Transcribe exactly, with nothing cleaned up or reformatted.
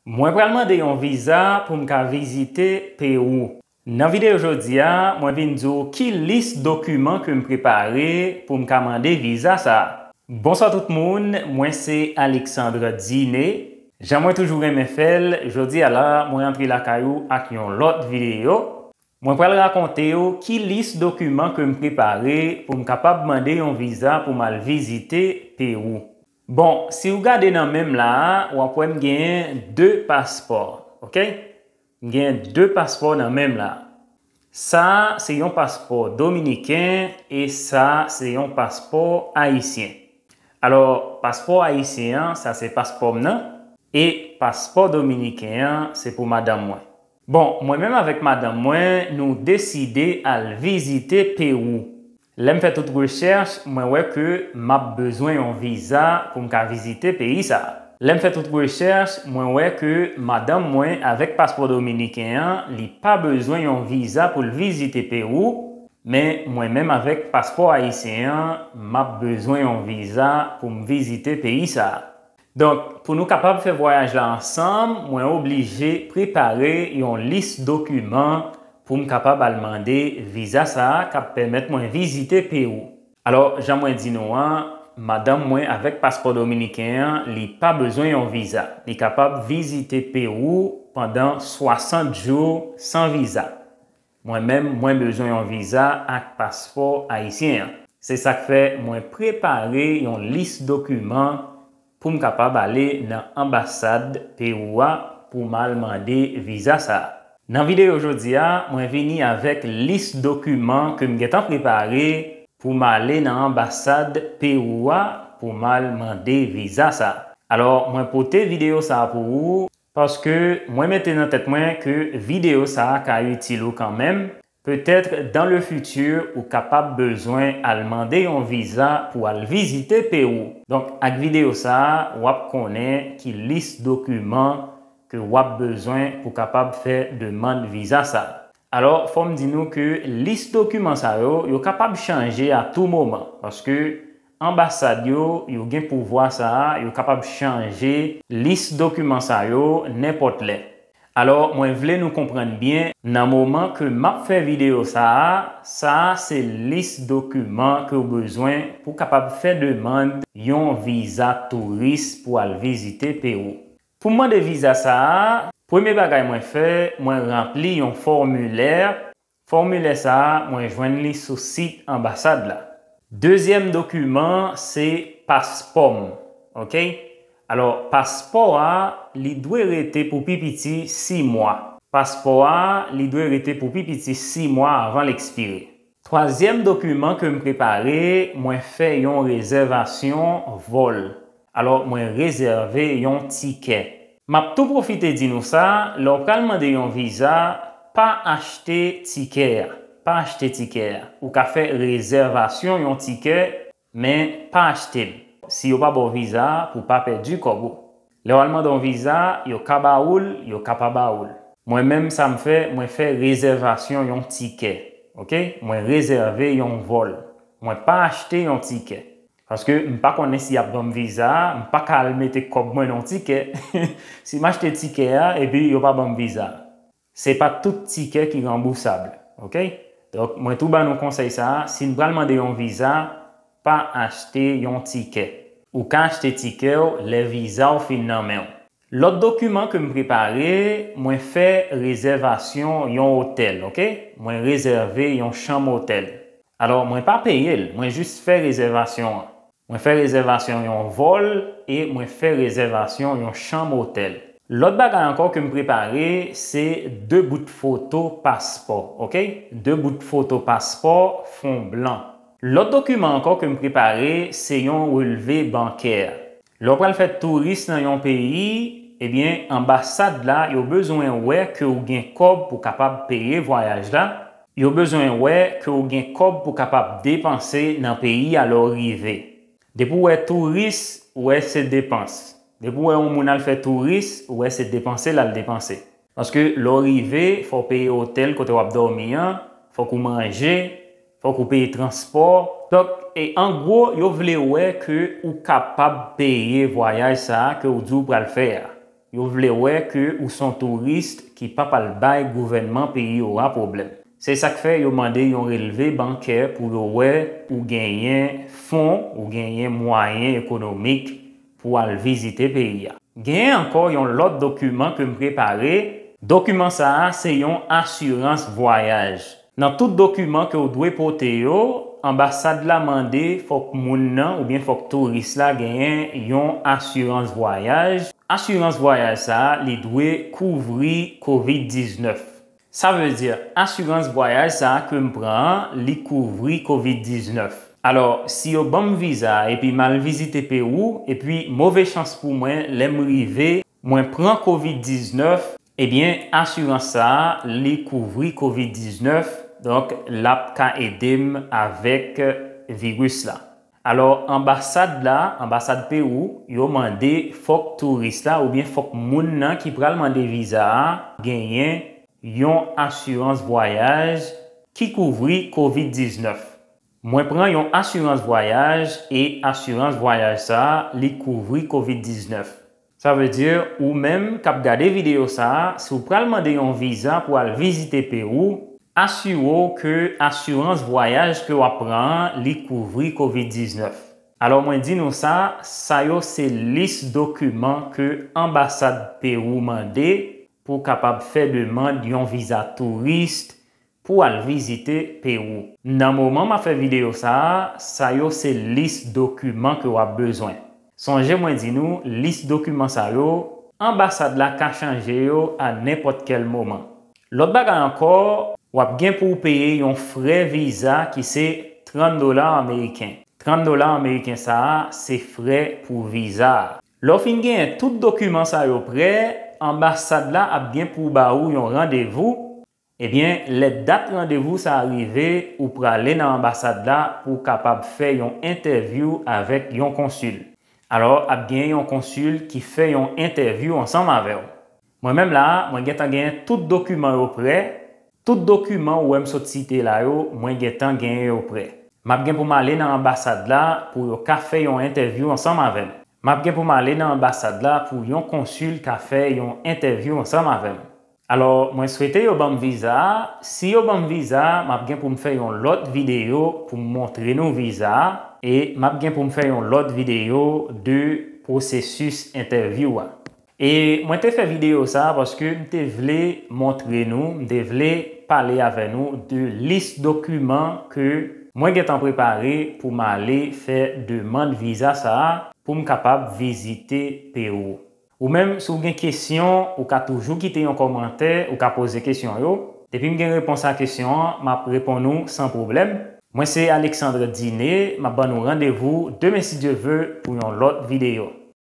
Mwen pral mande yon viza pou m ka vizite Pewou. Nan videyo jodi a, mwen vin di w ki lis dokiman ke m prepare pou m ka mande viza sa a. Bonswa tout moun, mwen se Alexandre Diné. Jan mwen toujou renmen fè l, jodi a la, mwen antre lakay ou ak yon lòt videyo. Mwen pral rakonte w ki lis dokiman ke m prepare pou m kapab mande yon viza pou m al vizite Pewou. Bon, si w gade nan men m la a, w ap wè m genyen de paspò, oke? M genyen de paspò nan men m la. Sa a se yon paspò dominiken e sa a se yon paspò ayisyen. Alò, paspò ayisyen an, sa se paspò m nan, e paspò dominiken an, se pou madanm mwen. Bon, mwen menm avèk madanm mwen, nou deside al vizite Pewou. Lè m fè tout rechèch, mwen wè ke m ap bezwen yon viza pou m ka vizite peyi sa a. Lè m fè tout rechèch, mwen wè ke madanm mwen avèk paspò dominiken an, li pa bezwen yon viza pou l vizite Pewou, men mwen menm avèk paspò ayisyen an, m ap bezwen yon viza pou m vizite peyi sa a. Donk, pou nou kapab fè vwayaj la ansanm, mwen oblije prepare yon lis dokiman pou m kapab al mande viza sa a k ap pèmèt mwen vizite Pewou. Alò, jan mwen di nou an, madanm mwen avèk paspò dominiken an, li pa bezwen yon viza. Li kapab vizite Pewou pandan swasant jou san viza. Mwen menm, mwen bezwen yon viza ak paspò ayisyen an. Se sa k fè mwen prepare yon lis dokiman pou m kapab ale nan anbasad Pewou a pou m al mande viza sa a. Nan videyo jodi a, mwen vini avèk lis dokiman ke m gentan prepare pou m ale nan anbasad Pewou a pou m al mande viza sa a. Alò, mwen pote videyo sa a pou ou, paske mwen mete nan tèt mwen ke videyo sa a ka itil ou kanmenm. Petèt, dans le futur, ou kapab bezwen al mande yon viza pou al vizite Pewou. Donk, ak videyo sa a, w ap konnen ki lis dokiman ke w ap bezwen pou kapab fè demann viza sa a. Alò, fò m di nou ke lis dokiman sa yo, yo kapab chanje a tou moman, paske anbasad yo, yo gen pouvwa sa a, yo kapab chanje lis dokiman sa yo nenpòt lè. Alò, mwen vle nou konprann byen, nan moman ke m ap fè videyo sa a, sa a se lis dokiman ke w bezwen pou w kapab fè demann yon viza touris pou al vizite Pewou. Pou m mande viza sa a, premye bagay mwen fè, mwen ranpli yon fòmilè. Fòmilè sa a, mwen jwenn li sou sit anbasad la. Dezyèm dokiman, se paspò m, oke? Alò, paspò a, li dwe rete pou pi piti sis mwa. Paspò a, li dwe rete pou pi piti sis mwa avan l ekspire. Twazyèm dokiman ke m prepare, mwen fè yon rezèvasyon vòl. Alò, mwen rezève yon tikè. M ap tou pwofite di nou sa, lè w pral mande yon viza, pa achte tikè a. Pa achte tikè a. Ou ka fè rezèvasyon yon tikè, men pa achte l. Si yo pa ba w viza a, pou w pa pèdi kòb ou. Lè w al mande yon viza, yo ka ba ou l, yo ka pa ba ou l. Mwen menm, sa m fè, mwen fè rezèvasyon yon tikè. Oke? Mwen rezève yon vòl. Mwen pa achte yon tikè. Paske m pa konnen si y ap ban m viza a, m pa ka al mete kòb mwen nan yon tikè. Si m achte tikè a, epi yo pa ban m viza a. Se pa tout tikè ki ranbousab, oke? Donk, mwen tou ban nou konsèy sa a, si n pral mande yon viza, pa achte yon tikè. Ou ka achte tikè w lè viza w fin nan men w. Lòt dokiman ke m prepare, mwen fè rezèvasyon yon otèl, oke? Mwen rezève yon chanm otèl. Alò, mwen pa peye l, mwen jis fè rezèvasyon an. Mwen fè rezèvasyon yon vòl e mwen fè rezèvasyon yon chanm otèl. Lòt bagay ankò ke m prepare, se de bout foto paspò, oke? De bout foto paspò fon blan. Lòt dokiman ankò ke m prepare, se yon relve bankè. Lè w pral fè touris nan yon peyi, ebyen, anbasad la, yo bezwen wè ke w gen kòb pou kapab peye vwayaj la. Yo bezwen wè ke w gen kòb pou kapab depanse nan peyi a lè w rive. Depi w wè touris, w wè se depans. Depi w wè yon moun al fè touris, w wè se depanse l al depanse. Paske lè w rive, fò w peye otèl kote w ap dòmi an, fòk ou manje, fòk ou peye transpò. Donk, e, an gwo, yo vle wè ke ou kapab peye vwayaj sa a ke w di w pral fè a. Yo vle wè ke ou se yon touris ki p ap al bay gouvènman peyi yo a pwoblèm. Se sa k fè yo mande yon relve bankè pou yo wè ou genyen fon, ou genyen mwayen ekonomik pou al vizite peyi a. Genyen ankò yon lòt dokiman ke m prepare. Dokiman sa a se yon asirans vwayaj. Nan tout dokiman ke w dwe pote yo, anbasad la mande fòk moun nan oubyen fòk touris la genyen yon asirans vwayaj. Asirans vwayaj sa a, li dwe kouvri kovid diznèf. Sa vle di, asirans vwayaj sa a ke m pran an, li kouvri kovid diznèf. Alò, si yo ban m viza a epi m al vizite Pewou, epi move chans pou mwen, lè m rive, mwen pran kovid diznèf, ebyen, asirans sa a, li kouvri kovid diznèf, donk, l ap ka ede m avèk viris la. Alò, anbasad la, anbasad Pewou, yo mande fòk touris la oubyen fòk moun nan ki pral mande viza a genyen yon asirans vwayaj ki kouvri kovid diznèf. Mwen pran yon asirans vwayaj e asirans vwayaj sa a, li kouvri kovid diznèf. Sa vle di, ou menm k ap gade videyo sa a, si w pral mande yon viza pou al vizite Pewou, asire w ke asirans vwayaj ke w ap pran an, li kouvri kovid diznèf. Alò, mwen di nou sa, sa yo se lis dokiman ke anbasad Pewou mande pou w kapab fè demann yon viza touris pou al vizite Pewou. Nan moman m ap fè videyo sa a, sa yo se lis dokiman ke w ap bezwen. Sonje mwen di nou, lis dokiman sa yo, anbasad la ka chanje yo a nenpòt kèl moman. Lòt bagay ankò, w ap gen pou w peye yon frè viza ki se trant dola ameriken. Trant dola ameriken sa a, se frè pou viza a. Lè w fin genyen tout dokiman sa yo prè, anbasad la ap gen pou ba ou yon randevou. Ebyen, lè dat randevou sa a rive, ou prale nan anbasad la pou w kapab fè yon entèvyou avèk yon konsil. Alò, ap gen yon konsil ki fè yon entèvyou ansanm avè w. Mwen menm la a, mwen gentan genyen tout dokiman yo prè. Tout dokiman ou wè m sot site la yo, mwen gentan genyen yo prè. M ap gen pou m ale nan anbasad la pou yo ka fè yon entèvyou ansanm avè m. M ap gen pou m ale nan anbasad la pou yon konsil ka fè yon entèvyou ansanm avè m. Alò, mwen swete yo ban m viza a. Si yo ban m viza a, m ap gen pou m fè yon lòt videyo pou m montre nou viza a. E m ap gen pou m fè yon lòt videyo de pwosesis entèvyou a. E mwen te fè videyo sa a paske m te vle montre nou, m te vle pale avè nou de lis dokiman ke mwen gentan prepare pou m ale fè demann viza sa a pou m kapab vizite Pewou. Ou menm, si w gen kesyon, ou ka toujou kite yon kòmantè, ou ka poze kesyon yo. Depi m gen repons a kesyon an, m ap reponn ou san pwoblèm. Mwen se Alexandre Diné, m ap ban nou randevou demen si Dye vle pou yon lòt videyo.